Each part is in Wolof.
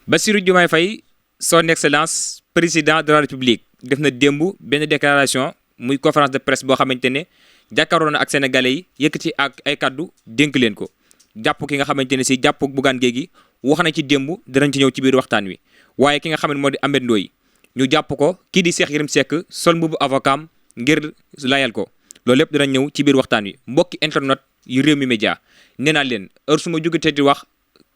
Bassirou Diomaye Faye son excellence président de la république def na démb benn déclaration muy conférence de presse boo xamante ne jàkkaarloo na ak sénégalais yi yëkkati ak ay kaddu dénk leen ko jàpp ki nga xamante ne si jàpp Bougane Gueye gi wax na ci démb dinañ ci ñëw ci biir waxtaan wi waaye ki nga xam ne moo di Ameth Ndoye ñu jàpp ko kii di Cheikh Yérim Seck sol mbubu avocat ngir layal ko loolu lépp dinañ ñëw ci biir waxtaan wi mbokki internet yu Rewmi Média nee naa leen heure su ma jógatee di wax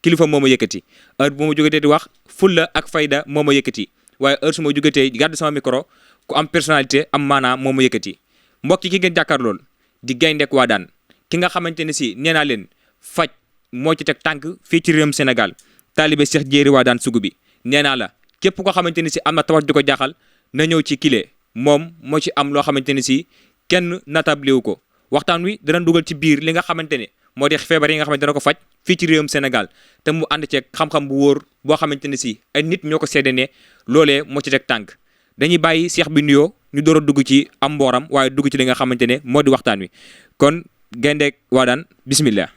kilifa moo ma yëkkati heure bu ma jógatee di wax fulla ak fayda moo ma yëkkati waaye heure su ma jógatee gàddu sama micro ku am personnalité am maanaa moo ma yëkkati mbokki ki ngeen jàkkaar lool di Gayndeek Wadane ki nga xamante ne si nee naa leen faj moo ci teg tànk fii ci réewum Sénégal taalibe Cheikh Jéeri Wadane Sougou bi nee naa la képp ko xamante ne si am na tawat di ko jaaxal na ñëw ci kile moom moo ci am loo xamante ne si kenn natable wu ko waxtaan wi dana dugal ci biir li nga xamante ne moo di feebar yi nga xamante dana ko faj fii ci réewum Sénégal te mu ànd ceeg xam-xam bu wóor boo xamante ne si ay nit ñoo ko seede ne loolee moo ci teg tànk dañuy bàyyi Cheikh bi nuyoo ñu door a dugg ci am mbooram waaye dugg ci li nga xamante ne moo di waxtaan wi kon Gayndeek Wadane bismillah.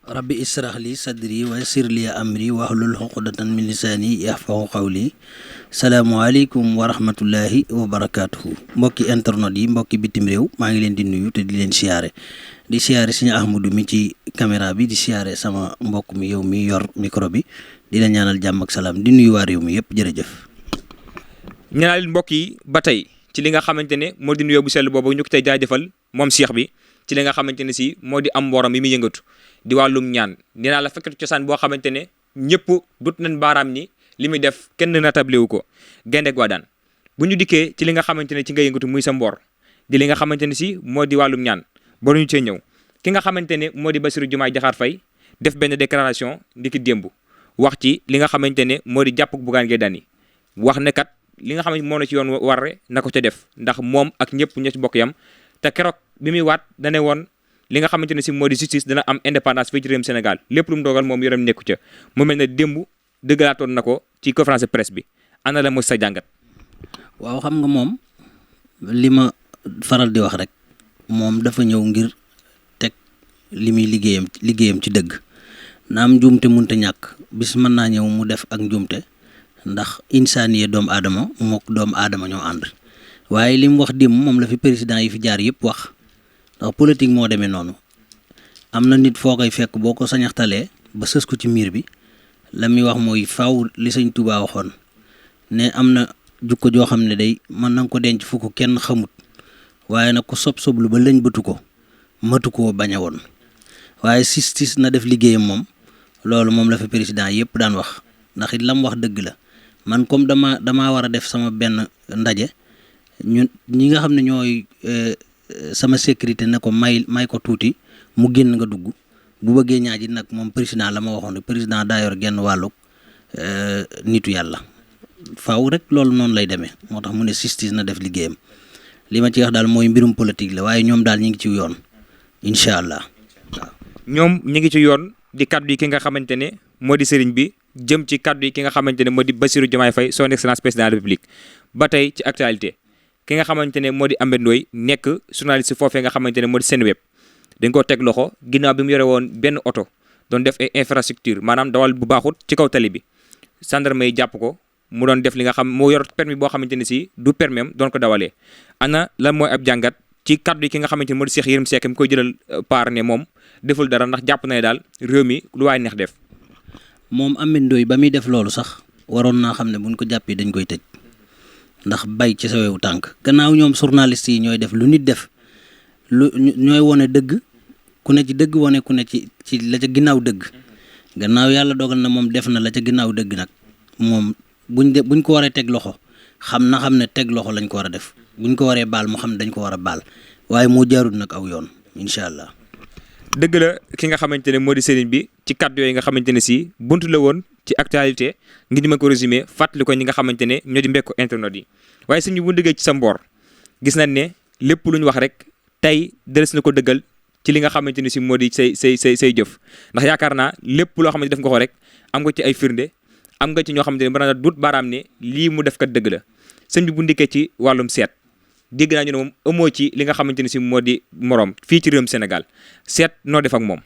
rabbi israh li sadri wa yassir li amri wahlul uqdatan min lisani yafqahu qawli salaamualeykum wa rahmatullahi wa barakatuhu mbokki internet yi mbokki bitim réew maa ngi leen di nuyu te di leen siyaare di siyaare suñu Ahmadou mi ci caméra bi di siyaare sama mbokk mi yow mi yor micro bi di la ñaanal jàmm ak salaam di nuyu waa réew mi yëpp jërëjëf. ñaanal mbokk yi ba tey ci li nga xamante ne moo di nuyoo bu sell boobu ñu ko tey jaajëfal moom Cheikh bi ci li nga xamante ne si moo di am mbooram yi muy yëngatu di wàllum ñaan nee naa la fekkatu cosaan boo xamante ne ñëpp dut nañ baaraam ni li muy def kenn natable wu ko Gayndeek Wadane bu ñu dikkee ci li nga xamante ne ci nga yëngatu muy sa mboor di li nga xamante ne si moo di wàllum ñaan ba ñu cee ñëw ki nga xamante ne moo di Bassirou Diomaye Diakhar Faye def benn déclaration ndiki démb wax ci li nga xamante ne moo di jàpp Bougane Gueye Dany wax ne kat li nga xamante moo na ci yoon warre na ko ca def ndax moom ak ñëpp ñoo ci bokk yam te keroog bi muy waat dane woon li nga xamante ne si moo di justice dana am indépendance fii ci réewum Sénégal lépp lu mu dogal moom yoram nekku ca mu mel ne démb dëggalaatoon na ko ci conférence de presse bi ana la mooy sa jàngat. waaw xam nga moom li ma faral di wax rek moom dafa ñëw ngir teg li muy liggéeyam ci dëgg naam njuumte munte ñàkk bis mën naa ñëw mu def ak njuumte ndax insaaniye doomu aadama mook doomu aadama ñoo ànd waaye li mu wax dim moom la fi président yi fi jaar yëpp wax ndax politique moo demee noonu am na nit foo koy fekk boo ko sañaxtalee ba sës ko ci miir bi la muy wax mooy faaw li sëñ Tuubaa waxoon ne am na jukko joo xam ne day mën na ko denc fu ko kenn xamut waaye nag ku soblu ba lëñ bëtu ko matu koo bañ a woon waaye sis na def liggéeyam moom loolu moom la fi président yëpp daan wax ndax it lam wax dëgg la man comme damaa war a def sama benn ndaje ñun ñi nga xam ne ñooy sama sécurité ne ko may ko tuuti mu génn nga dugg bu bëggee ñaaji nag moom président la ma waxoon ne président daa yor genn wàllu nitu yàlla faaw rek loolu noonu lay demee moo tax mu ne justice na def liggéeyam li ma ci wax daal mooy mbirum politique la waaye ñoom daal ñu ngi ci yoon incha allah waaw. ñoom ñu ngi ci yoon di kaddu yi ki nga xamante ne moo di sëriñ bi jëm ci kaddu yi ki nga xamante ne moo di Bassirou Diomaye Faye son excellence président de la république ba tey ci actualité ki nga xamante ne moo di Ameth Ndoye nekk journaliste foofee nga xamante ne moo di Senweb dañ koo teg loxo ginnaaw bi mu yore woon benn oto doon def ay infrastructure maanaam dawal bu baaxut ci kaw tali bi gendarme yi jàpp ko mu doon def li nga xam moo yor permis boo xamante ne si du permis am doon ko dawalee ana lan mooy ab jàngat ci kaddu yi ki nga xamante ne moo di Cheikh Yérim Seck mi koy jëlal paar ne moom deful dara ndax jàpp na ne daal réew mi lu waay neex def. moom Ameth Ndoye ba muy def loolu sax waroon naa xam ne buñ ko jàppee dañ koy tëj ndax bay ci sa wewu tànk gannaaw ñoom journaliste yi ñooy def lu nit def lu ñooy wone dëgg ku ne ci dëgg wane ku ne ci la ca ginnaaw dëgg gannaaw yàlla dogal na moom def na la ca ginnaaw dëgg nag moom buñ ko waree teg loxo xam ne teg loxo lañ ko war a def buñ ko waree baal mu xam ne dañ ko war a baal waaye moo jaarul nag aw yoon incha allah. dëgg la ki nga xamante ne moo di sëriñ bi ci kaddu yooyu nga xamante ne si buntu la woon ci actualité ngir di ma ko résumé fàttali ko ñi nga xamante ne ñoo di mbekku internet yi waaye suñu bu dëggee ci sa mboor gis nañ ne lépp lu ñu wax rek tey des na ko dëggal ci li nga xamante ne si moo di say jëf ndax yaakaar naa lépp loo xamante def nga ko rek am nga ci ay firnde am nga ci ñoo xamante ne mën na dut baaraam ne lii mu def kat dëgg la sëñ bi bu ndikkee ci wàllum seet dégg naa ñu ne moom amoo ci li nga xamante ne si moo di morom fii ci réewum Sénégal seet noo def ak moom.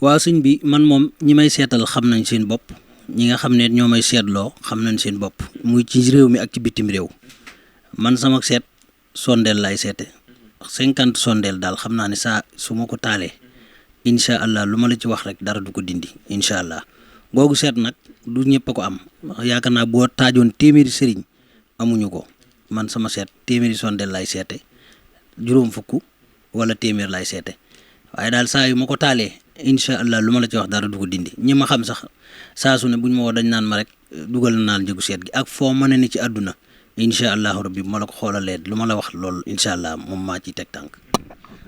waaw sëñ bi man moom ñi may seetal xam nañ seen bopp ñi nga xam ne ñoo may seetloo xam nañ seen bopp muy ci réew mi ak ci bitim réew man sama seet sondeel lay seete 50 sondeel daal xam naa ne saa su ma ko taalee incha allah lu ma la ci wax rek dara du ko dindi incha allah googu seet nag du ñëpp a ko am yaakaar naa boo taajoon téeméeri sëriñ amuñu ko man sama seet téeméeri sondeel lay seete juróom fukk wala téeméer lay seete waaye daal saa yu ma ko taalee incha allah lu ma la ci wax dara du ko dindi ñi ma xam sax saa su ne buñ ma woo dañ naan ma rek dugal naan njëgu seet gi ak foo mën a ni ci àdduna incha allahu rabbi ma la ko xoolalee lu ma la wax loolu incha allah moom maa ciy teg tànk.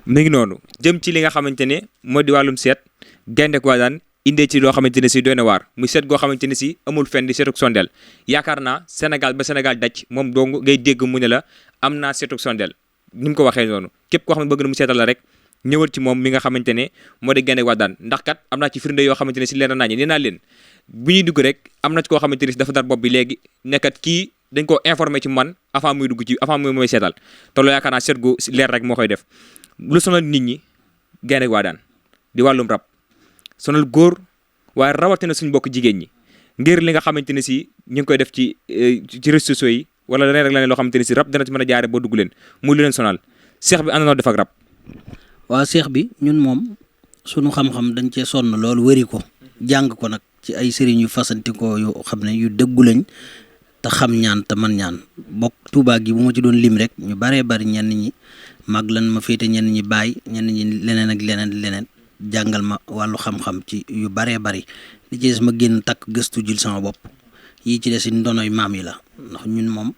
mi ngi noonu jëm ci li nga xamante ne moo di wàllum seet Gaynde ak Wadane indee ci loo xamante ne si doy na waar muy seet goo xamante ne si amul fenn di seetuk sondeel yaakaar naa Sénégal ba Sénégal daj moom dong ngay dégg mu ne la am naa seetuk sondeel ni mu ko waxee noonu képp koo xam ne bëgg na mu seetal la rek ñëwal ci moom mi nga xamante ne moo di Gaynde ak Wadane ndax kat am naa ci firnde yoo xamante ne si leer na nañu nee naa leen bu ñuy dugg rek am na ci koo xamante ne si dafa dar bopp bi léegi nekkat kii dañ ko informé ci man avant muy dugg ci avant muy mooy seetal te loolu yaakaar naa seet gu leer rek moo koy def lu sonal nit ñi Gaynde ak Wadane di wàllum rab sonal góor waaye rawatina suñu bokk jigéen ñi ngir li nga xamante ne si ñu ngi koy def ci réseaux sociaux yi wala leneen rek leneen loo xamante ne si rab dana ci mën a jaare boo dugg leen muy lu leen sonal seex bi ànd na def ak rab. waaw seex bi ñun moom sunu xam-xam dañ cee sonn loolu wëri ko jàng ko nag ci ay sëriñ yu fasantikoo yu xam ne yu dëggu lañ te xam ñaan te man ñaan bokk Tuubaa gi bu ma ci doon lim rek ñu baree bari ñenn ñi mag lan ma féete ñenn ñi bàyyi ñenn ñi leneen ak leneen jàngal ma wàllu xam-xam ci yu baree bari li ci des ma génn takk gëstu jil sama bopp yii ci des si ndonoy maam yi la ndax ñun moom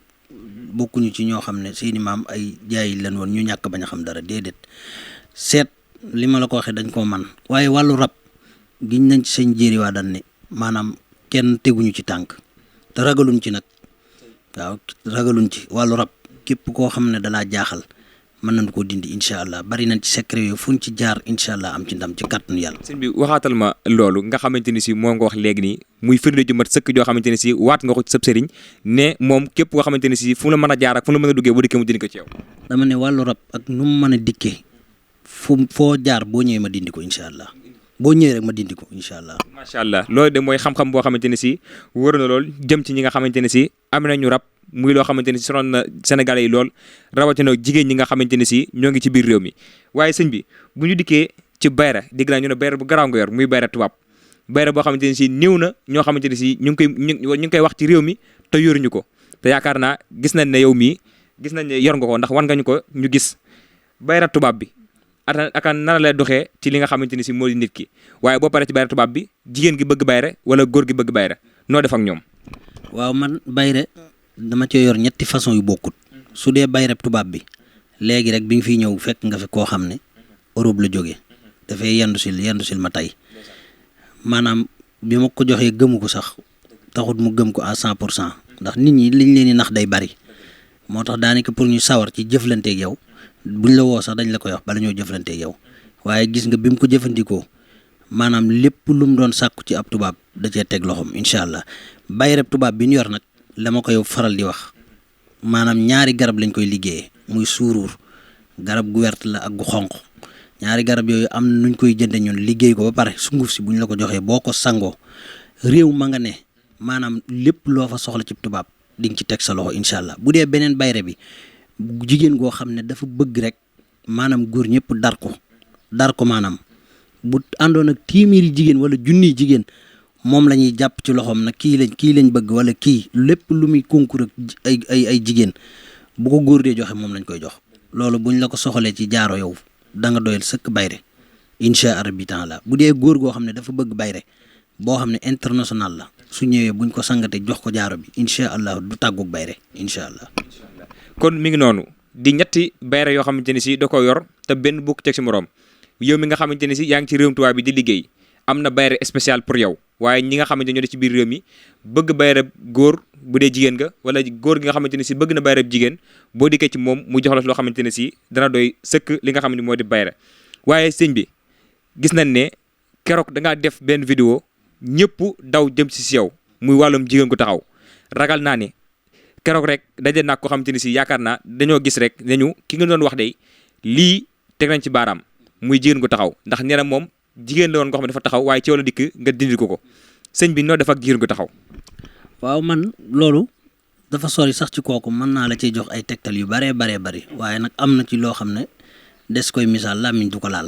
bokkuñu ci ñoo xam ne seeni maam ay jaay lan woon ñu ñàkk bañ a xam dara déedéet seet li ma la ko waxee dañ koo man waaye wàllu rab giñ nañ ci sëñ Jéeri Wadane ne maanaam kenn teguñu ci tànk te ragaluñ ci nag waaw ragaluñ ci wàllu rab képp koo xam ne dalaa jaaxal mën nañ koo dindi incha allah bari nañ ci secret yooyu fuñ ci jaar incha allah am ci ndam ci kàttanu yàlla. sëñ bi waxaatal ma loolu nga xamante ni si moo nga wax léegi nii muy firnde ju mat sëkk joo xamante ne si waat nga ko ci sab sëriñ ne moom képp koo xamante ne si fu mu la mën a jaar ak fu mu la mën a duggee bu dikkee mu dindi ko ci yow. dama ne wàllu rab ak nu mu mën a dikkee foo jaar boo ñëwee ma dindi ko incha allah boo ñëwee rek ma dindi ko incha allah. macha allah loolu de mooy xam-xam boo xamante ne si wër na lool jëm ci ñi nga xamante ne si am nañu rab muy loo xamante ne si sonoon na Sénégalais yi lool rawatina jigéen ñi nga xamante ne si ñoo ngi ci biir réew mi waaye sëñ bi bu ñu dikkee ci bayra dégg naa ñu ne bayra bu garaaw nga yor muy bayra tubaab bayra boo xamante ne si néew na ñoo xamante ne si ñu ngi koy wax ci réew mi te yoruñu ko te yaakaar naa gis nañ ne yow mii gis nañ ne yor nga ko ndax wan nga ñu ko ñu gis bayra tubaab bi aka nana lay doxee ci li nga xamante ni si moo di nit ki waaye boo paree ci bayra tubaab bi jigéen gi bëgg bayra wala góor gi bëgg bayra noo def ak ñoom. waaw man bayre dama cee yor ñetti façon yu bokkut su dee bayre tubaab bi léegi rek bi nga fiy ñëw fekk nga fi koo xam ne Europe la jógee dafay yendu sil ma tey maanaam bi ma ko joxee gëmu ko sax taxut mu gëm ko à 100% ndax nit ñi liñ leen di nax day bari moo tax daanaka pour ñu sawar ci jëflanteeg yow buñ la woo sax dañ la koy wax bala ñoo jëflanteeg yow waaye gis nga bi mu ko jëfandikoo maanaam lépp lu mu doon sàkku ci ab tubaab da cee teg loxoom incha allah bayreb tubaab bi ñu yor nag la ma koy faral di wax maanaam ñaari garab lañ koy liggéeyee muy suuruur garab gu wert la ak gu xonq ñaari garab yooyu am nuñ koy jënde ñun liggéey ko ba pare sunguf si buñ la ko joxee boo ko sangoo réew ma nga ne maanaam lépp loo fa soxla ci tubaab di nga ci teg sa loxo incha allah bu dee beneen bayre bi jigéen goo xam ne dafa bëgg rek maanaam góor ñëpp dar ko maanaam bu àndoon ak téeméeri jigéen wala junniy jigéen moom la ñuy jàpp ci loxoom nag kii lañ bëgg wala kii lépp lu muy concours ak ay jigéen bu ko góor dee joxe moom lañ koy jox loolu buñ la ko soxalee ci jaaro yow da nga doyal sëkk bayre incha allah bi temps la bu dee góor goo xam ne dafa bëgg bayre boo xam ne international la su ñëwee buñ ko sangate jox ko jaaro bi incha allah du tàgguk bayre incha allah. kon mi ngi noonu di ñetti bayre yoo xamante ne si da ko yor te benn bukk teg si moroom yow mi nga xamante ne si yaa ngi ci réewum tubaab bi di liggéey am na bayre spécial pour yow waaye ñi nga xamante ne ñoo di ci biir réew mi bëgg bayre góor bu dee jigéen nga wala góor gi nga xamante ne si bëgg na bayre jigéen boo dikkee ci moom mu jox la loo xamante ne si dana doy sëkk li nga xam ne moo di bayre waaye sëñ bi gis nañ ne keroog da ngaa def benn vidéo ñëpp daw jëm si yow muy wàllum jigéen gu taxaw ragal naa ne keroog rek daje naa ko xamante ne si yaakaar naa dañoo gis rek nañu ki nga doon wax de lii teg nañ ci baaraam muy jigéen gu taxaw ndax nee na moom jigéen la woon nga xam ne dafa taxaw waaye ci yow la dikk nga dindi ko sëñ bi noo def ak jigéen gu taxaw. waaw man loolu dafa sori sax ci kooku mën naa la cay jox ay tegtal yu baree bari waaye nag am na ci loo xam ne des koy misaal làmmiñ du ko laal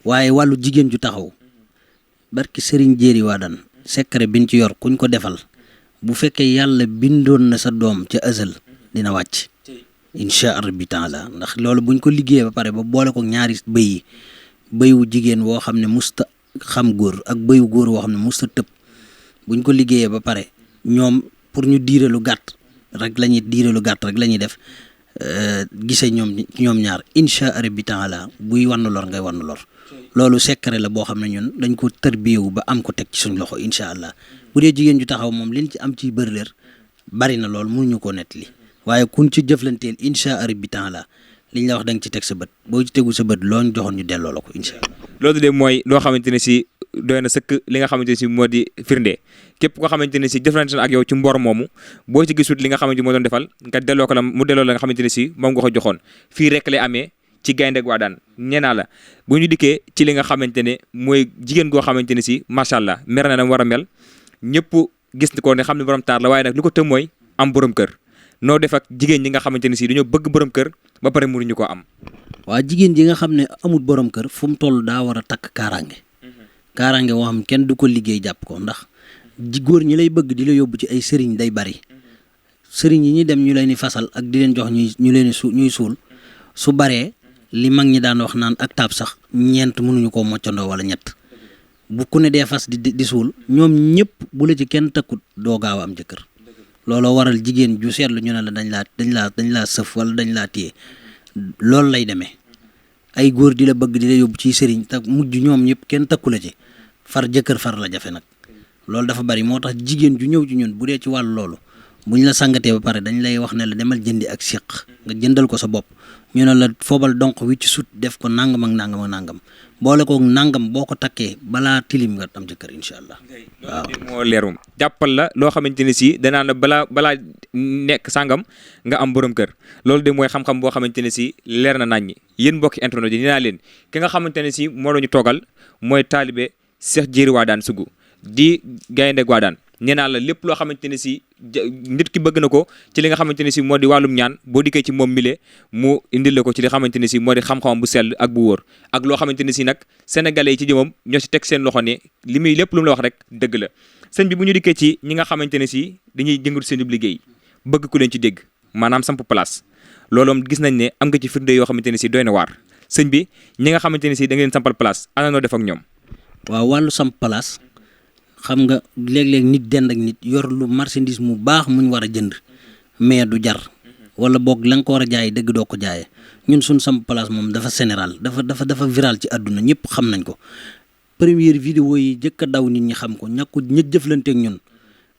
waaye wàllu jigéen ju taxaw barki sëriñ jéeri waa dan secret biñ ci yor kuñ ko defal bu fekkee yàlla bindoon na sa doom ca azal dina wàcc incha rabbi taala ndax loolu buñ ko liggéeyee ba pare ba boole ko ñaari bëyu jigéen woo xam ne musta xam góor ak bëyu góor woo xam ne musta tëb buñ ko liggéeyee ba pare ñoom pour ñu diire lu gàtt rek la ñuy def gisee ñoom ñaar incha rabbi taala buy wann lor ngay wann lor loolu secret la boo xam ne ñun dañ ko tërbiyewu ba am ko teg ci suñ loxo incha allah bu dee jigéen ju taxaw moom liñ ci am ci bërleer bari na lool mënuñu koo nettali waaye kun ci jëflanteel incha rabbi taala liñ la wax da nga ci teg sa bët boo ci tegu sa bët loo ñu joxoon ñu delloo la ko incha allah. loolu de mooy loo xamante ne si doy na sëkk li nga xamante ne si moo di firnde képp koo xamante ne si jëflante na ak yow ci mbor moomu boo ci gisut li nga xamante moo doon defal nga delloo ko la mu delloo la nga xamante ne si moom nga ko joxoon fii rek lay amee ci Gaynde ak Wadane nee naa la bu ñu dikkee ci li nga xamante ne mooy jigéen goo xamante ne si macha allah mer na war a mel ñëpp gis ko ne xam ne borom taar la waaye nag li ko tëm mooy am borom kër noo def ak jigéen ñi nga xamante ne si dañoo bëgg borom kër ba pare mënuñu koo am. waa jigéen ji nga xam ne amul borom kër fu mu toll daa war a takk kaaraange woo xam kenn du ko liggéey jàpp ko ndax góor ñi lay bëgg di la yóbbu ci ay sëriñ day bari sëriñ yi ñuy dem ñu leen di fasal ak di leen jox ñu leen ñuy suul su baree li mag ñi daan wax naan ak taab sax ñeent mënuñu koo moccandoo wala ñett bu ku ne dee fas di suul ñoom ñëpp bu la ci kenn takkut doo gaaw a am jëkkër looloo waral jigéen ju seetlu ñu ne la dañ laa sëf wala dañ laa téye loolu lay demee ay góor di la bëgg di la yóbbu ci sëriñ te mujj ñoom ñëpp kenn takku la ci far jëkkër far la jafe nag loolu dafa bari moo tax jigéen ju ñëw ci ñun bu dee ci wàllu loolu bu ñu la sangatee ba pare dañ lay wax ne la demal jëndi ak siq nga jëndal ko sa bopp ñu ne la foobal donc wi ci sut def ko nangam ak nangam boole ko nangam boo ko takkee balaa tilim nga am jëkkër incha allah waaw. moo leerum jàppal la loo xamante ne si danaa la balaa nekk sangam nga am borom kër loolu de mooy xam-xam boo xamante ne si leer na naññi yéen mbokki internet yi nee naa leen ki nga xamante ne si moo doon ñu toogal mooy taalibe Cheikh Jéeri Wadane Sougou di Gaynde ak Wadane nee naa la lépp loo xamante ne si nit ki bëgg na ko ci li nga xamante ne si moo di wàllum ñaan boo dikkee ci moom mile mu indil la ko ci li xamante ne si moo di xam-xamam bu sell ak bu wóor ak loo xamante ne si nag sénégalais yi ci jëmam ñoo si teg seen loxo ne li muy lépp lu mu la wax rek dëgg la sëñ bi bu ñu dikkee ci ñi nga xamante ne si dañuy jëngatu seen liggéey bëgg ku leen ci dégg maanaam samp place loolu gis nañ ne am nga ci firnde yoo xamante ne si doy na waar sëñ bi ñi nga xamante ne si da ngeen sampal place ana noo def ak ñoom. waaw wàllu samp place xam nga léeg-léeg nit dend ak nit yor lu marchandise mu baax muñ war a jënd mais du jar wala boog la nga ko war a jaay dëgg doo ko jaayee ñun suñ samp place moom dafa général dafa viral ci àdduna ñëpp xam nañ ko première vidéo yi jëkk a daw nit ñi xam ko ñàkku ñët jëflanteeg ñun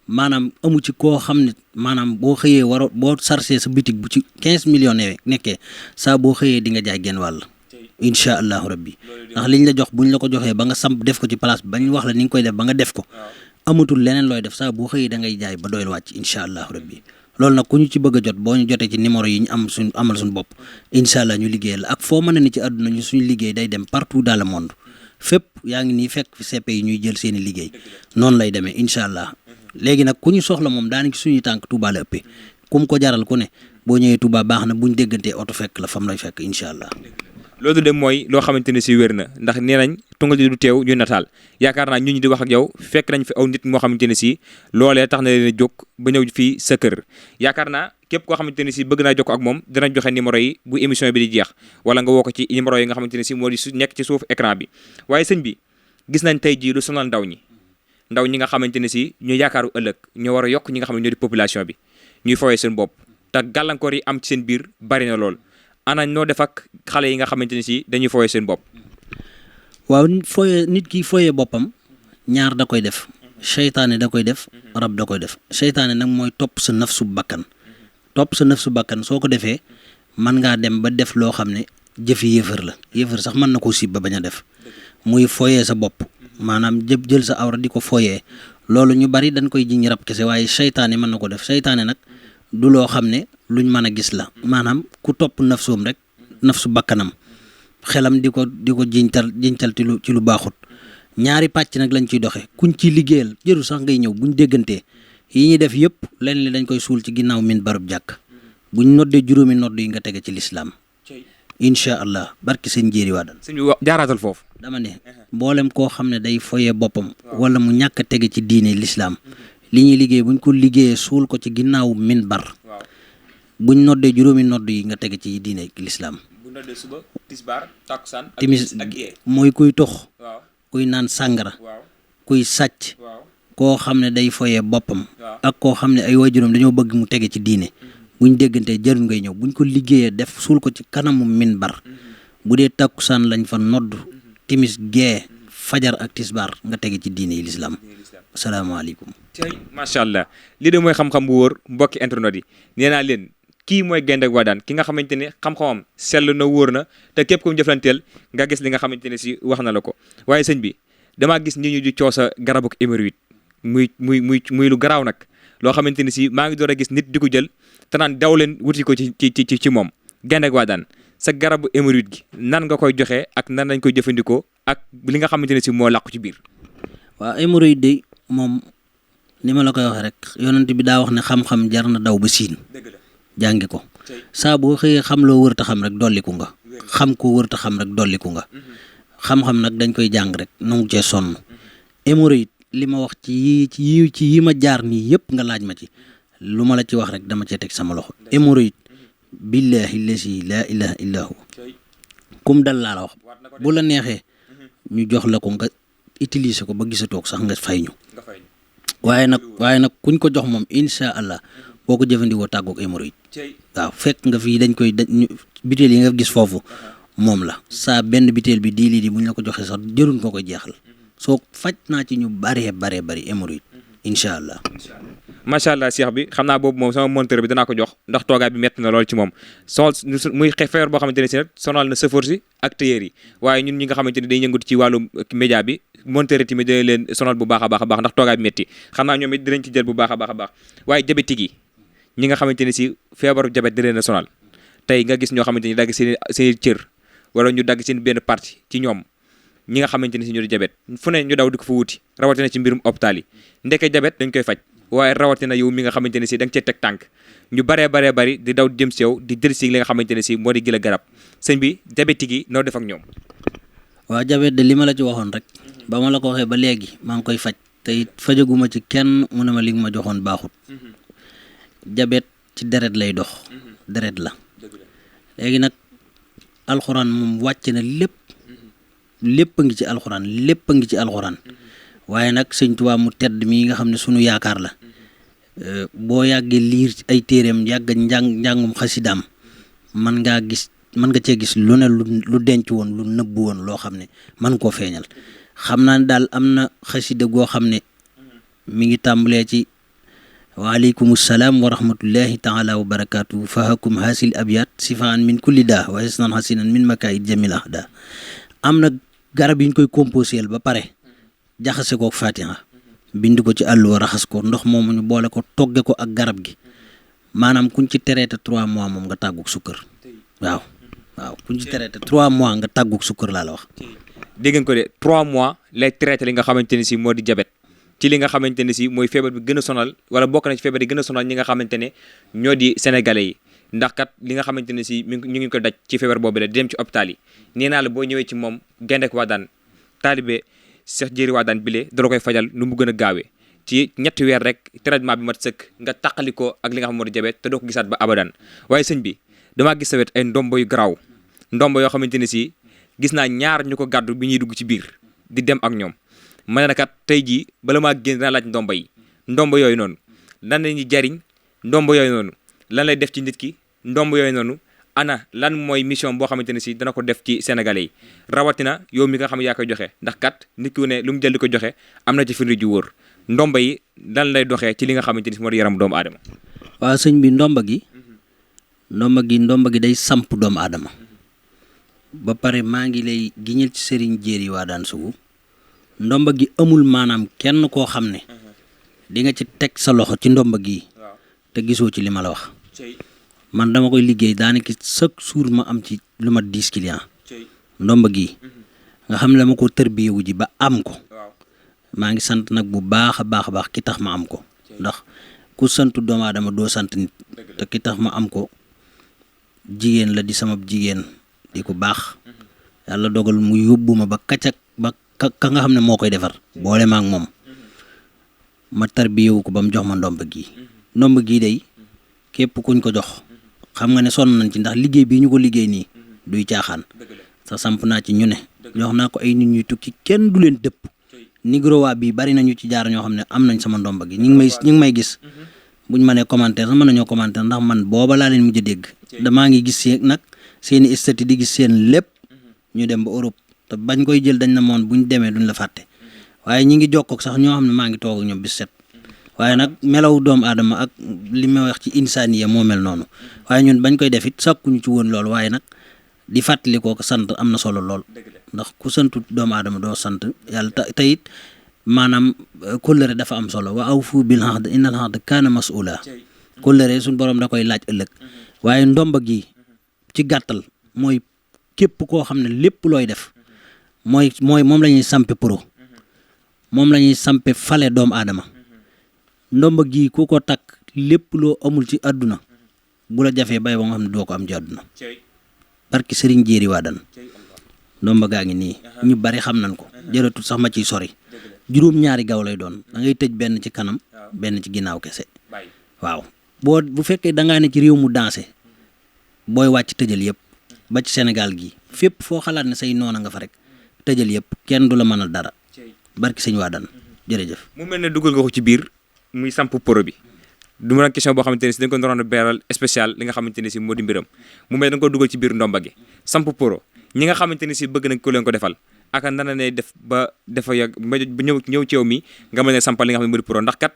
maanaam amu ci koo xam ne maanaam boo xëyee boo sarcé sa bitig bu ci 15 millions nekkee saa boo xëyee di nga jaay genn wàll incha allahu rabbi ndax liñ la jox buñ la ko joxee ba nga samp def ko ci place bi bañ wax la ni nga koy def ba nga def ko amatul leneen looy def saa boo xëyee da ngay jaay ba doyal wàcc incha allahu rabbi loolu nag ku ñu ci bëgg a jot boo ñu jotee ci numéro yi ñu amal suñu bopp incha allah ñu liggéeyal ak foo mën a ni ci àdduna ñu suñu liggéey day dem partout dans le monde fépp yaa ngi nii fekk CP yi ñuy jël seeni liggéey noonu lay demee incha allah léegi nag ku ñu soxla moom daanaka suñuy tànk Touba la ëppee kum ko jaral ku ne boo ñëwee Touba baax na buñ déggantee oto fekk la fam lay fekk incha allah. loolu de mooy loo xamante ne si wér na ndax nee nañ tungal ji du teew ñu nataal yaakaar naa ñu di wax ak yow fekk nañ fi aw nit moo xamante ne si loolee tax na leen a jóg ba ñëw fii sa kër yaakaar naa képp koo xamante ne si bëgg naa jokk ak moom dina joxe numéro yi bu émission bi di jeex wala nga woo ko ci numéro yi nga xamante ne si moo di nekk ci suuf écran bi waaye sëñ bi gis nañ tey jii lu sonal ndaw ñi nga xamante ne si ñu yaakaaru ëllëg ñoo war a yokk ñi nga xam ne ñoo di population bi ñuy fooyee seen bopp te gàllankoor yi am ci seen biir bari na lool ana noo def ak xale yi nga xamante ne si dañuy fooyee seen bopp. waaw nit ki fooyee boppam ñaar da koy def seytaane da koy def rab da koy def seytaane nag mooy topp sa nafsu bakkan soo ko defee mën ngaa dem ba def loo xam ne jëfi yéefar la yéefar sax mën na koo sib ba bañ a def muy fooyee sa bopp maanaam jël sa awra di ko fooyee loolu ñu bari dañ koy jiñ rab kese waaye seytaane mën na ko def seytaane nag du loo xam ne luñ mën a gis la maanaam ku topp nafsoom rek nafsu bakkanam xelam di ko jiñtal ci lu baaxut ñaari pàcc nag lañ ciy doxe kuñ ciy liggéeyal jëru sax ngay ñëw buñ déggantee yi ñuy def yëpp leen li dañ koy suul ci ginnaaw min barub jàkk buñ noddee juróomi nodd yi nga tege ci lislaam incha allah barki seen jéeri waa dan sëñ bi jaaraatal foofu. dama ne mboolem koo xam ne day foyee boppam wala mu ñàkk a tege ci diine lislaam li ñuy liggéey buñ ko liggéeyee suul ko ci ginnaaw min bar buñ noddee juróomi nodd yi nga tege ci diine lislaam bu noddee suba tisbaar takkusaan timis mooy kuy tox kuy naan sàngara kuy sàcc koo xam ne day foyee boppam ak koo xam ne ay waajuram dañoo bëgg mu tege ci diine buñ déggantee jarul ngay ñëw buñ ko liggéeyee def suul ko ci kanamu minbar bu dee takkusaan lañ fa nodd timis gee fajar ak tisbaar nga tege ci diine yi lislaam asalaamaaleykum. macha allah lii de mooy xam-xam bu wóor mbokki internet yi nee naa leen kii mooy Gaynde Wadane ki nga xamante ne xam-xamam sell na wóor na te képp ku mu jëflanteel nga gis li nga xamante ne si wax na la ko waaye sëñ bi damaa gis nit ñu di coosa garabu hémorroïde muy lu garaaw nag loo xamante ne si maa ngi door a gis nit di ko jël te naan daw leen wuti ko ci moom Gaynde Wadane sa garabu hémorroïde gi nan nga koy joxe ak nan lañ koy jëfandikoo ak li nga xamante ne si moo làqu ci biir. waaw hémorroïde de moom ni ma la koy waxee rek yonent bi daa wax ne xam-xam jar na daw ba siin jàngi ko saa boo xëyee xam loo wërta xam rek dolliku nga xam ko wërta xam rek dolliku nga xam-xam nag dañ koy jàng rek nangu cee sonn hémorroïde li ma wax ci yi ma jaar nii yëpp nga laaj ma ci lu ma la ci wax rek dama cee teg sama loxo hémorroïde billahi lasi laa ilaha illa hu kum dal laa la wax bu la neexee ñu jox la ko nga utiliser ko ba gisatoog sax nga fay ñu waaye nag kuñ ko jox moom insha allah boo ko jëfandikoo tàggoog hémorroïde waaw fekk nga fii dañ koy biteel yi nga gis foofu moom la saa benn biteel bi di buñ la ko joxee sax jërul nga koy jeexal soo faj naa ci ñu bari hémorroïde incha allah. macha allah Cheikh bi xam naa boobu moom sama monteur bi danaa ko jox ndax toogaay bi métti na lool ci moom muy feebar boo xamante ne si nag sonal na chauffeur si ak tailleur yi waaye ñun ñi nga xamante ne day yëngatu ci wàllu média bi monteur yi tamit dina leen sonal bu baax a baax ndax toogaay bi métti xam naa ñoom it dinañ ci jël bu baax a baax waaye diabétique yi ñi nga xamante ne si feebaru diabète di leen a sonal tey nga gis ñoo xamante ni dagg seen cër wala ñu dagg seen benn partie ci ñoom ñi nga xamante ne si ñoo di diabète fu ne ñu daw di ko fa wuti rawatina ci mbirum hôpital yi ndeke diabète dañ koy faj waaye rawatina yow mi nga xamante ne si da nga cee teg tànk ñu baree bari di daw jëm si yow di jël si li nga xamante ne si moo di gila garab sëñ bi diabétique yi noo def ak ñoom. waaw diabète de li ma la ci waxoon rek ba ma la ko waxee ba léegi maa ngi koy faj te it fajaguma ci kenn mu ne ma li nga ma joxoon baaxut diabète ci deret lay dox deret la léegi nag alxuraan moom wàcc na lépp a ngi ci alxuraan waaye nag sëñ Tuubaa mu tedd mii nga xam ne sunu yaakaar la boo yàggee liir ay téeréem yàgg njàngum xasidaam man nga cee gis lu ne lu denc woon lu nëbb woon loo xam ne man koo feeñal xam naa ne daal am na xasida goo xam ne mi ngi tàmbalee ci waaleykum salaam wa rahmatullahi taala wa barakaatu fahakum hasil abyat sifaan min kulli daa wa hisnan hasinan min makaid jamil ahda am na garab yi ñu koy composé ba pare jaxase kook fatiha bind ko ci àlluwa raxas ko ndox moomu ñu boole ko togge ko ak garab gi maanaam kuñ ci traité 3 mois moom nga tàgguk sukkër waaw kuñ ci traité 3 mois nga tàgguk sukkër laa la wax. dégg ngeen ko de 3 mois lay traité li nga xamante ne si moo di diabète ci li nga xamante ne si mooy feebar bi gën a sonal wala bokk na ci feebar yi gën a sonal ñi nga xamante ne ñoo di sénégalais yi ndax kat li nga xamante ne si ñu ngi ko daj ci feebar boobu la di dem ci hôpital yi nee naa la boo ñëwee ci moom Gaynde Wadane taalibe Cheikh Jéeri Wadane bile dala koy fajal nu mu gën a gaawee ci ñetti weer rek traitement bi mat sëkk nga taqali ko ak li nga xam moo di diabète te doo ko gisaat ba abadan waaye sëñ bi damaa gis sa wet ay ndombo yu garaaw ndombo yoo xamante ne si gis naa ñaar ñu ko gàddu bi ñuy dugg ci biir di dem ak ñoom ma ne kat tey jii bala maa génn dinaa laaj ndombo yi ndombo yooyu noonu lan la ñuy jariñ ndombo yooyu noonu lan lay def ci nit ki ndombo yooyu noonu ana lan mooy mission boo xamante ne si dana ko def ci sénégalais yi rawatina yow mi nga xam ne yaa koy joxe ndax kat nit ku ne lu mu jël di ko joxe am na ci firnde ju wóor ndomba yi lan lay doxee ci li nga xamante ni si moo di yaram doomu aadama. waaw sëñ bi ndomba gi day samp doomu aadama ba pare maa ngi lay giñal ci Serigne Jéeri Wadane Sougou ndomba gi amul maanaam kenn koo xam ne di nga ci teg sa loxo ci ndomba gi te gisoo ci li ma la wax. man dama koy liggéey daanaka chaque jour ma am ci lu ma 10 clients ndomba gi nga xam ne dama ko tërbiyewu ji ba am ko maa ngi sant nag bu baax a baax ki tax ma am ko ndax ku santu doomu aadama doo sant nit te ki tax ma am ko jigéen la di sama jigéen di ko baax yàlla dogal mu yóbbu ma ba kacak ba ka nga xam ne moo koy defar boole ma ak moom ma tarbiyewu ko ba mu jox ma ndomb gii day képp kuñ ko jox xam nga ne sonn nañ ci ndax liggéey bii ñu ko liggéey nii duy caaxaan sa samp naa ci ñu ne jox naa ko ay nit ñuy tukki kenn du leen dëpp Nigrowa bii bari nañu ci jaar ñoo xam ne am nañ sama ndomba gi ñu ngi may gis buñ ma nee commentaire sax mën nañoo commentaire ndax man booba laa leen mujj a dégg damaa ngi gis nag seeni statut di gis seen lépp ñu dem ba Europe te bañ koy jël dañ na moon buñ demee duñ la fàtte waaye ñi ngi jokkook sax ñoo xam ne maa ngi toog ak ñoom bis set waaye nag melaw doomu aadama ak li ma wax ci insaaniya moo mel noonu waaye ñun bañ koy def it sàkkuñu ci woon loolu waaye nag di fàttali ko sant am na solo lool ndax ku santu doomu aadama doo sant yàlla te it maanaam kóllëre dafa am solo wa awfu bil ahd innal ahda kaana mas'uula kóllëre suñ borom da koy laaj ëllëg waaye ndomba gi ci gàttal mooy képp koo xam ne lépp looy def mooy moom la ñuy sampe pro moom la ñuy sampe fale doomu aadama ndomba gi ku ko takk lépp loo amul ci àdduna bu la jafee bay ba nga xam ne doo ko am ci àdduna barki sëriñ jéeri waa dan ndomba gaa ngi nii ñu bari xam nañ ko jërëtul sax ma ciy sori juróom-ñaari gaw lay doon da ngay tëj benn ci kanam benn ci ginnaaw kese waaw bu fekkee da ngaa ne ci réew mu dansé booy wàcc tëjal yëpp ba ci Sénégal gi fépp foo xalaat ne say noona nga fa rek tëjal yëpp kenn du la mënal dara barki sëñ waa dan jërëjëf. mu mel ne dugal nga ko ci biir muy samp pro bi du ma question boo xamante ne si dañ ko doon beeral spécial li nga xamante ne si moo di mbiram mu mel da nga ko dugal ci biir ndomba gi samp pro ñi nga xamante ne si bëgg nañ ko leen ko defal ak nana ne def ba dafa yàgg ba ñëw ci yow mi nga mën a sampal li nga xam ne moo di pro ndax kat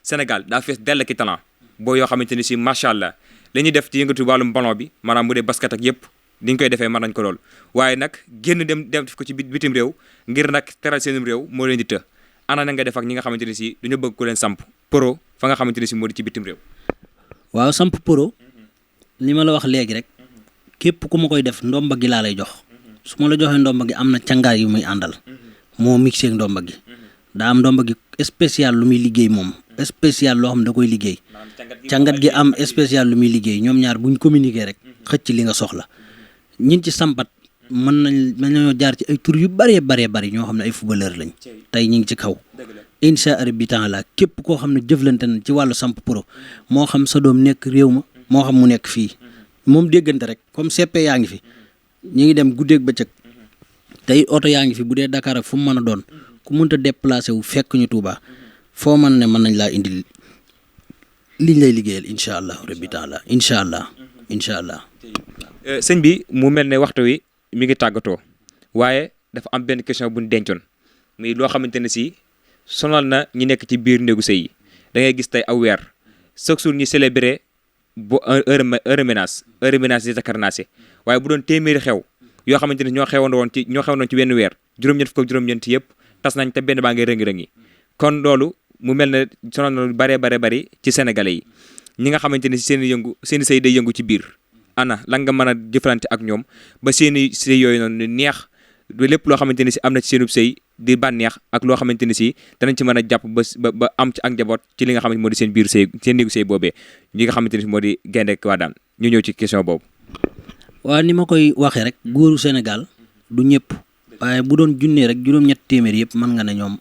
Sénégal daa fees dell ki talent boo yoo xamante ne si macha allah li ñuy def ci yëngatu wàllum ballon bi maanaam mu dee basket ak yëpp ni ñu koy defee mën nañ ko lool waaye nag génn dem def ko ci bitim réew ngir nag teral seenum réew moo leen di të ana na nga def ak ñi nga xamante ne si dañoo bëgg ko leen samp pro fa nga xamante ne si moo di ci bitim réew. waaw samp pro li ma la wax léegi rek képp ku ma koy def ndomba gi laa lay jox su ma la joxee ndomba gi am na cangaay yu muy àndal moo mixé ak ndomba gi daa am ndomba gi spécial lu muy liggéey moom spécial loo xam ne da koy liggéey cangat gi am spécial lu muy liggéey ñoom ñaar buñ communiquer rek xëcc li nga soxla ñin ci sampat mën nañoo jaar ci ay tur yu bëree bari ñoo xam ne ay footballeur lañ tey ñi ngi ci kaw incha allah bi temps la képp koo xam ne jëflante na ci wàllu samp pro moo xam sa doom nekk réew ma moo xam mu nekk fii moom déggante rek comme CP yaa ngi fi ñi ngi dem guddeeg bëccëg tey oto yaa ngi fi bu dee Dakar ak fu mu mën a doon ku mënta déplacé wu fekk ñu Touba foo mën ne mën nañ laa indil liñ lay liggéeyal incha allah rabbi taala incha allah. sëñ bi mu mel ne waxtu wi mi ngi tàggatoo waaye dafa am benn question bu ñu dencoon muy loo xamante ne si sonal na ñi nekk ci biir néegu sëy yi da ngay gis tey aw weer chaque jour ñu célébrer bu heure ménage di takarnaase waaye bu doon téeméeri xew yoo xamante ne ñoo xewoon ci wenn weer juróom-ñeent fukk ak juróom-ñeent yëpp tas nañ te benn baa ngay rëngi-rëngi kon loolu mu mel ne sonal na lu bari ci sénégalais yi ñi nga xamante ne si seen sëy day yëngu ci biir ana lan nga mën a jëflante ak ñoom ba seeni sëy yooyu noonu neex lépp loo xamante ne si am na ci seenub sëy di bànneex ak loo xamante ne si danañ ci mën a jàpp ba am ci ak njaboot ci li nga xamante moo di seen biir sëy seen néegu sëy boobee ñi nga xamante ne si moo di Gaynde Wadane ñu ñëw ci question boobu. waaw ni ma koy waxee rek góoru Sénégal du ñëpp waaye bu doon junnee rek juróom-ñett téeméer yëpp mën nga ne ñoom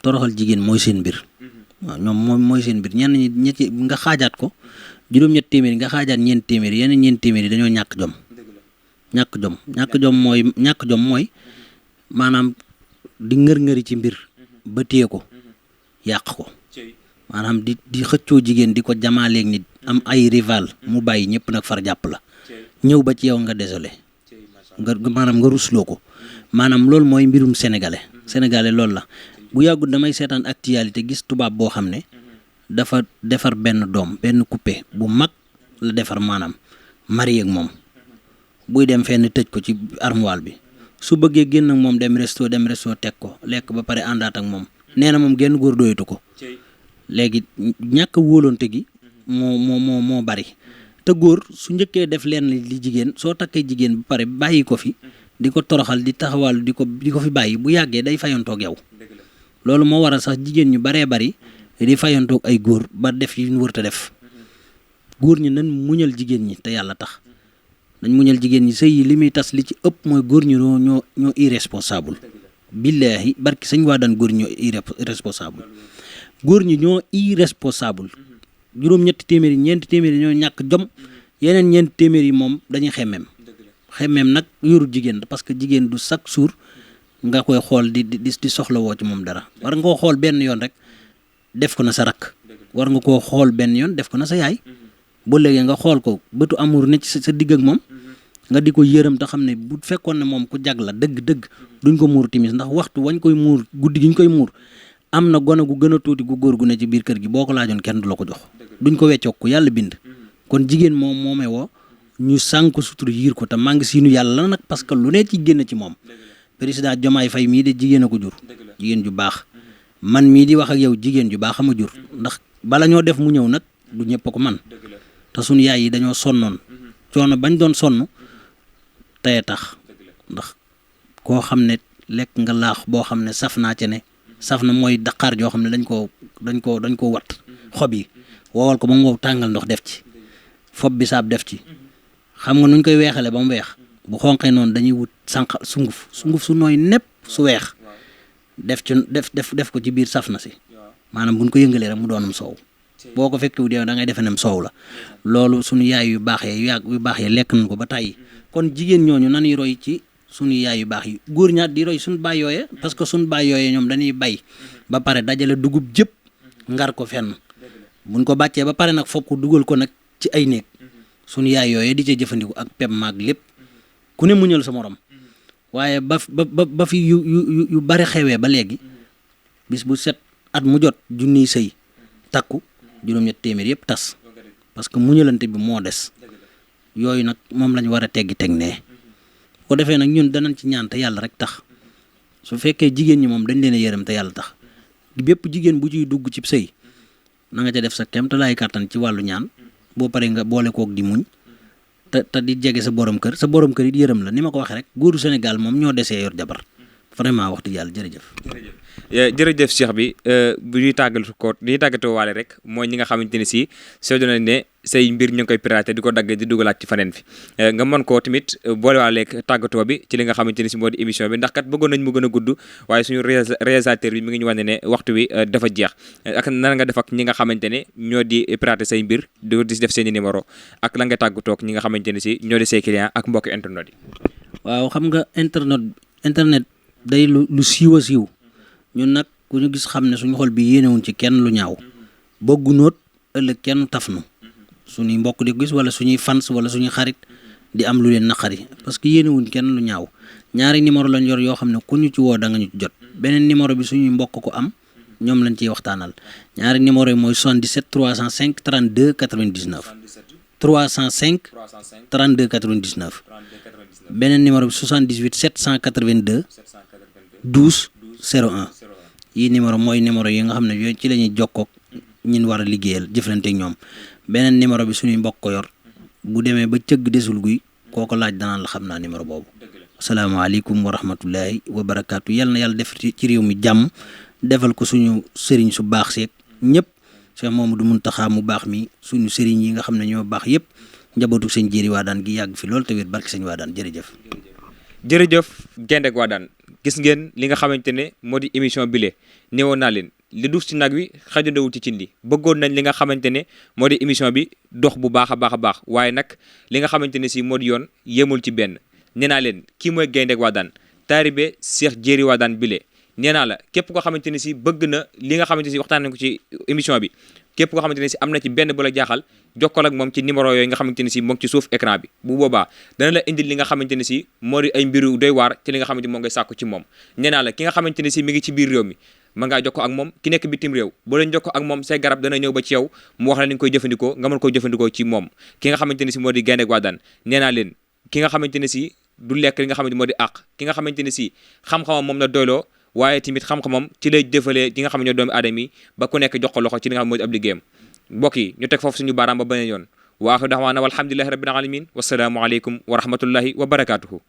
toroxal jigéen mooy seen mbir waaw ñoom mooy seen mbir ñenn ñi ñetti nga xaajaat ko juróom-ñett téeméer nga xaajaat ñeent téeméer yeneen ñeent téeméer yi dañoo ñàkk jom mooy maanaam di ngër-ngëri ci mbir ba téye ko yàq ko maanaam di xëccoo jigéen di ko jamaaleeg nit am ay rival mu bàyyi ñëpp nag far jàpp la ñëw ba ci yow nga désolé maanaam nga rusloo ko maanaam loolu mooy mbirum sénégalais loolu la bu yàggut damay seetaan actualité gis tubaab boo xam ne dafa defar benn coupé bu mag la defar maanaam marié ak moom buy dem fenn tëj ko ci armoire bi su bëggee génn ak moom dem resto teg ko lekk ba pare àndaat ak moom nee na moom genn góor doyatu ko léegi ñàkk wóolonte gi moo bari te góor su njëkkee def leen li jigéen soo takkee jigéen ba pare bàyyi ko fi di ko toroxal di taxawal di ko fi bàyyi bu yàggee day fayantoog yow loolu moo waral sax jigéen ñu baree bari di fayantoog ay góor ba def yi ñu wërta def góor ñi nan muñal jigéen ñi te yàlla tax dañ muñal jigéen ñi sëy yi li muy tas li ci ëpp mooy góor ñi ñoo irresponsable billaahi barki sëñ waa daan góor ñi ñoo irresponsable góor ñi ñoo irresponsable juróom-ñetti téeméer yi ñeenti téeméer yi ñoo ñàkk jom yeneen ñeenti téeméer yi moom dañuy xemmeem nag yorul jigéen parce que jigéen du chaque jour nga koy xool di soxla woo ci moom dara war nga koo xool benn yoon rek def ko na sa rakk war nga koo xool benn yoon def ko na sa yaay bu léegi nga xool ko bëtu amour ne ci sa digg ak moom nga di ko yërëm te xam ne bu fekkoon ne moom ku jag la dëgg-dëgg duñ ko muur timis ndax waxtu wañ koy muur guddi gi ñu koy muur am na gone gu gën a tuuti gu góor gu ne ci biir kër gi boo ko laajoon kenn du la ko jox duñ ko weccoog ku yàlla bind kon jigéen moom moomee woo ñu sànk sutur yiir ko te maa ngi siinu yàlla la nag parce que lu ne ci génn ci moom président Diomaye Faye mii de jigéen a ko jur jigéen ju baax man mii di wax ak yow jigéen ju baax ama jur ndax bala ñoo def mu ñëw nag du ñëpp ko man te suñu yaay yi dañoo sonnoon coono bañ doon sonn tey tax ndax koo xam ne lekk nga laax boo xam ne saf naa ci ne saf na mooy daqaar joo xam ne dañ koo wat xob yi wowal ko ba mu wow tàngal ndox def ci fob bi saab def ci xam nga nuñ koy weexale ba mu weex bu xonqee noonu dañuy wut sunguf su nooy nepp su weex def ko ci biir saf na si maanaam buñ ko yëngalee rek mu doonum soow boo ko fekkee da ngay defe nem soow la loolu suñu yaay yu baax yee lekk nañ ko ba tàyyi kon jigéen ñooñu nañuy roy ci suñu yaay yu baax yi góor ñaat di roy suñu baay yooye parce que suñu baay yooye ñoom dañuy bay ba pare dajale dugub jëpp ngar ko fenn buñ ko bàccee ba pare nag foog ko dugal ko nag ci ay néeg suñu yaay yooye di ca jëfandiku ak pep maag lépp ku ne muñal sa morom waaye ba fi yu bari xewee ba léegi bis bu set at mu jot junniy sëy takku juróom-ñett téeméer yëpp tas parce que muñalante bi moo des yooyu nag moom lañ war a teggi teg nee ko defee nag ñun danañ ci ñaan te yàlla rek tax su fekkee jigéen ñi moom dañ leen a yërëm te yàlla tax bépp jigéen bu ciy dugg ci sëy na nga ca def sa kem te laay kàttan ci wàllu ñaan boo paree nga boole kook di muñ te di jege sa borom kër it yërëm la ni ma ko waxee rek góoru Sénégal moom ñoo desee yor jabar vraiment wax dëgg yàlla jërëjëf Cheikh bi bu ñuy tàggatoo waale rek mooy ñi nga xamante ne si seetlu nañ ne say mbir ñu ngi koy piraté di ko dagg di dugalaat ci faneen fi nga mën koo tamit boolewaaleeg tàggatoo bi ci li nga xamante ne si moo di émission bi ndax kat bëggoon nañ mu gën a gudd waaye suñu réalisateur bi mi ngi ñu wane ne waxtu wi dafa jeex ak nan nga def ak ñi nga xamante ne ñoo di piraté say mbir di def seen i numéro ak la nga tàggatoo ak ñi nga xamante ne si ñoo di say client ak mbokki internet yi. waaw xam nga internet day lu siiw a siiw ñun nag ku ñu gis xam ne suñu xol bi yéenewuñ ci kenn lu ñaaw bëggu noot ëllëg kenn taf nu suñuy mbokk di gis wala suñuy fans wala suñuy xarit di am lu leen naqari parce que yéenewuñ kenn lu ñaaw ñaari numéro lañ yor yoo xam ne ku ñu ci woo da nga ñu ci jot beneen numéro bi suñuy mbokk ko am ñoom lañ ciy waxtaanal ñaari numéro yi mooy 77 305 32 99 305 32 99 beneen numéro bi 78 782 12 01 yi numéro mooy numéro yi nga xam ne yooyu ci la ñuy jokkoog ñin war a liggéeyal jëflante ak ñoom beneen numéro bi suñuy mbokk ko yor bu demee ba cëgg desul guy kooko laaj danaan la xam naa numéro boobu asalaamaaleykum wa rahmatullahi wa barakaatu yal na yàlla def ci réew mi jàmm defal ko suñu sëriñ su baax seeg ñëpp Cheikh Mamadou Mountakha mu baax mi suñu sëriñ yi nga xam ne ñoo baax yëpp njabootu sëñ Jéeri Wadane gi yàgg fi loolu te wér barki sëñ Wadane jërëjëf Gaynde Wadane gis ngeen li nga xamante ne moo di émission bile néewoon naa leen li duuf ci nag wi xajandawul ci cin li bëggoon nañ li nga xamante ne moo di émission bi dox bu baax a baax waaye nag li nga xamante ne si moo di yoon yemul ci benn nee naa leen kii mooy Gaynde Wadane taalibe Cheikh Jéeri Wadane bile nee naa la képp koo xamante ne si bëgg na li nga xamante ne si waxtaan nañ ko ci émission bi képp koo xamante ne si am na ci benn bu la jaaxal jokkal ak moom ci numéro yooyu nga xamante ne si moo ngi ci suuf écran bi bu boobaa dana la indil li nga xamante ne si moo di ay mbiru doy waar ci li nga xamante moo ngay sàkku ci moom nee naa la ki nga xamante ne si mi ngi ci biir réew mi mën ngaa jokkoo ak moom ki nekk bitim réew boo leen jokkoo ak moom say garab dana ñëw ba ci yow mu wax la ni nga koy jëfandikoo nga mën koy jëfandikoo ci moom ki nga xamante ne si moo di Gaynde Wadane nee naa leen ki nga xamante ne si du lekk li nga xamante moo di àq ki nga xamante ne si xam-xamam moom la doyloo waaye tamit xam-xamam ci lay jëfalee ki nga xam ne ñoo doomu aadama yi ba ku nekk jox ko loxo ci li nga xam moo di ab liggéeyam mbokk yi ñu teg foofu suñu baaraam ba beneen yoon wa aaxiru da'waana walhamdulillahi rabbil alamin wasalaamu aleykum wa rahmatullahi wa barakatuhu